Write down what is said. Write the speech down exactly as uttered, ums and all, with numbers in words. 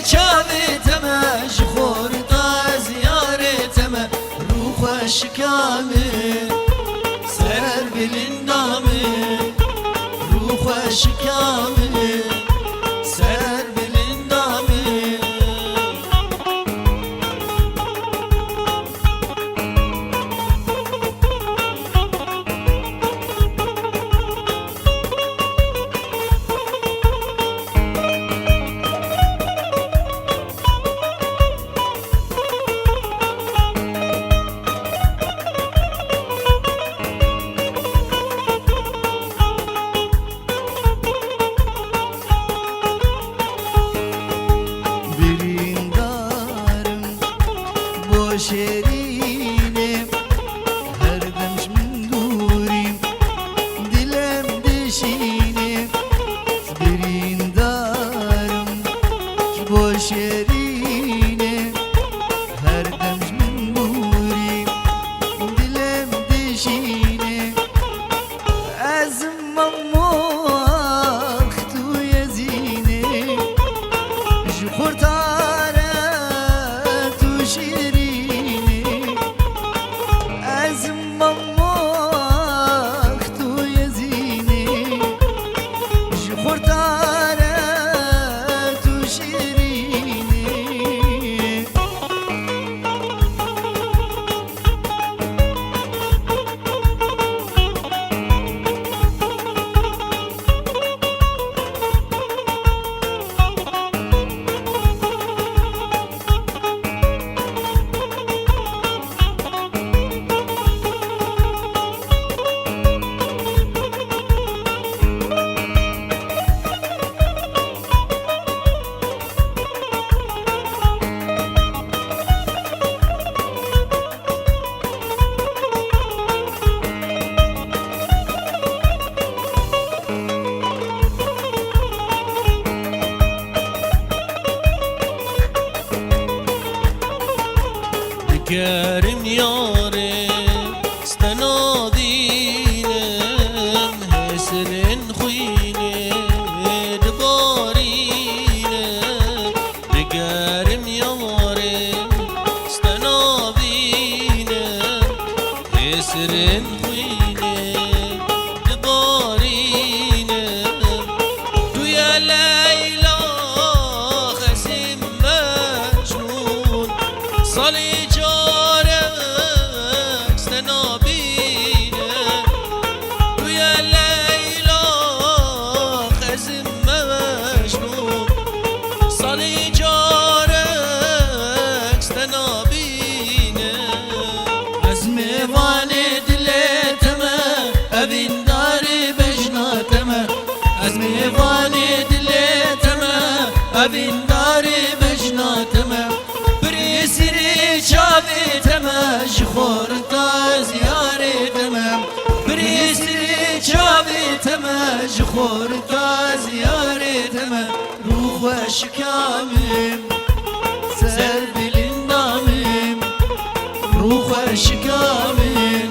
Çavê te me ji xorta ziyarê te me, rûxweşika min, ser bilinda min, rûxweşika min, ser bilinda min. Birîndarim bo şêrînê, her dem ji min dûrî, dilem dişînê. Birîndarim ji bo şêrînê, her dem ji min dûrî, dilem dişînê. Ez Mamo, tu yezînê, ji xurtare tu şîrînî. Ez Mamo, tu yezînî, ji xurtare tu şîrînî. Digerim yarê, stena dînim, hêsirên xwînê dibarîne. Digerim yarê, stena bîne, hêsirên xwînê dibarîne. Tu ye Leyla, ez ê Mecnûn, salê carek stena bîne. Tu ye Leyla, ez ê Mecnûn, salê carek stena bîne. Ez mêvanê dilê te me, evîndarê bejna te me. Ez mêvanê dilê te me, evîndarê bejna te me. Birê sirê çavê te me, ji xorta ziyarê te me. Birê sirê çavê te me, ji xorta ziyarê te me. Rûxweşika min, ser bilinda min, rûxweşika min.